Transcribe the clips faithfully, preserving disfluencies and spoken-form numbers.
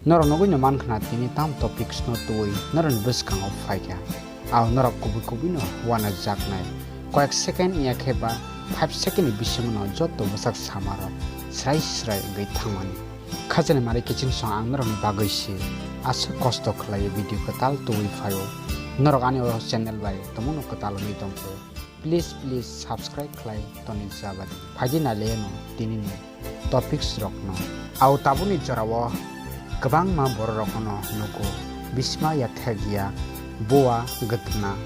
Norok nugwi no mankha na tini tam topics no twi norokni bwskango phaikha. Ao norok kubui kubui no uanajaknai. Koyek second ya khe ba five second ni bisingo no joto bwsak samarok srai srai wngwi thangmani. Khajani mari kiching song ang norokni bagwi se aswk kosto khlaiwi video kwtal tubui phaio. Norok ani o channel bai tongmano kwtal wngwi tongkhe, please, please subscribe khlai toni jabadi. Phaidi nailaiano tinini topics rokno. Ao tabukni jorao kwbangma bororokno nugo, bisma yathek ya, bowa, gwdna,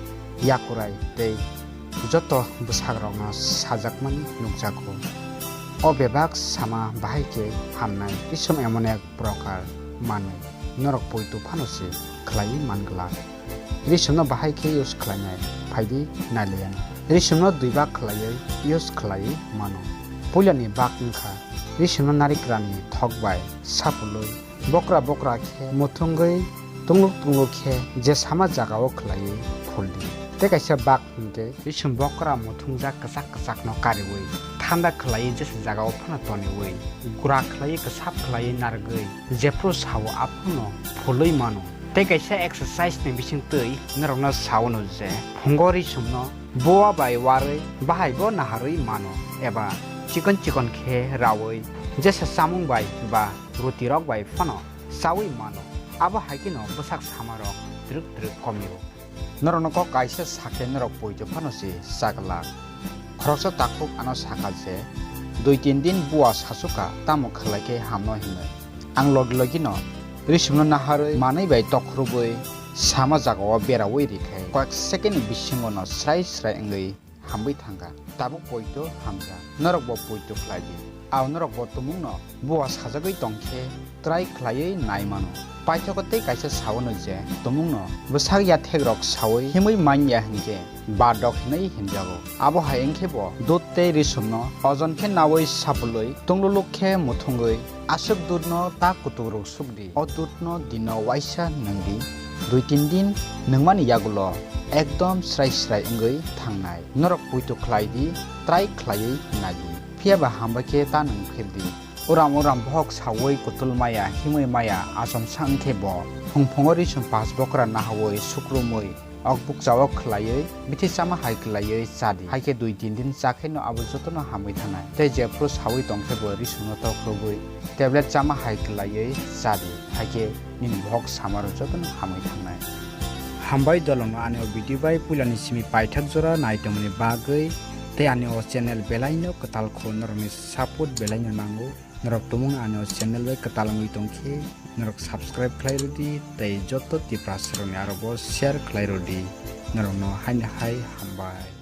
yakurai tei joto bwsakrokno sajakmani nukjago. O bebak sama bahai khe hamnai, Iswrwng emon ek prokar manwi norok poito phano se khlaiwi man glak. Risumno bahai khe use khlainai, phaidi nailaiyan. Risumno dui bak khlaiwi use khlaiwi mano. Puilani bak wngkha risumno narikrani thok bai sapulwi, bokra bokra khe muthungwi, tungluk tungluk khe je sama jagao khlaiwi phuldi. Tei kaisa bak hwnkhe risum bokra muthungjak kwchak kwchakno kariwi thanda khlaiwi jesa jagao phano toniwi, gura khlaiwi kwsap khlaiwi narwgwi jephru sao aphuru no phulwi mano. Tei kaisa exercise ni bisingtwi norokno sao no je phungo risumno bowa bai warwi bahai bo naharwi mano eba chikon chikon khe rawi jesa chamung bai ba ruti rok bai phano chawi mano. Abo hai kheno bwsak sama rok twrwk twrwk komio. Norokno kok kaisa sakhe norok poito phano se chaglak. Khoroksa takhuk ano sakha je, dui tin din bua sasukha, tamo khlai khe hamno hinwi. Ang logi logi no risumno naharwi manwi bai tokhorubwi sama jagao berawi rikhe koyek second ni bisingo no srai srai wngwi hamwi thangkha. Tabuk poito hamya, norokbo poito khlai di. Ao norokbo tumungno bua sajagwi tongkhe try khlaiwi nai mano. Paithago tei kaisa saono je tumungno bwsak yathekrok sawi himwi manya hinkhe badok hinwi hinjago. Abo hai wngkhe bo dud tei risumno ojon khe nawi sapulwi tungluluk khe muthungwi aswk dudno ta kutukrok sukdi. O dudno dino waisa nwngdi, dui tin din nwngmani yagulo ekdom srai srai wngwi thangnai. Norok poito khlai di, try khlaiwi nai di. Phiya ba hambai khe ta nwng phir di. Uram uram bohok sawi kutul maya, himwi maya, achomsa wngkhe bo. Phung phungo risum pas bokra nahawi sukrumwi, ok bukchao khlaiwi, bithi chama hai khlaiwi cha di. Hai khe dui tin din cha khe no abo jotono hamwi thangnai. Tei jephru sawi tong khe bo risumno tokrogwi tablet chama hai khlaiwi cha di. Hai khe nini bohok samaro jotono hamwi thangnai. Hambai dolongno ani o video bai puilani simi paithak jora nai tongmani bagwi tei ani o channel belaino kwtal kho, norokni support belaino nango. Norok tumung ani o channel bai kwtal wngwi tongkhe norok subscribe khlai rwdi tei joto Tiprasarokni aro bo share khlai rwdi. Norokno haini hai hambai.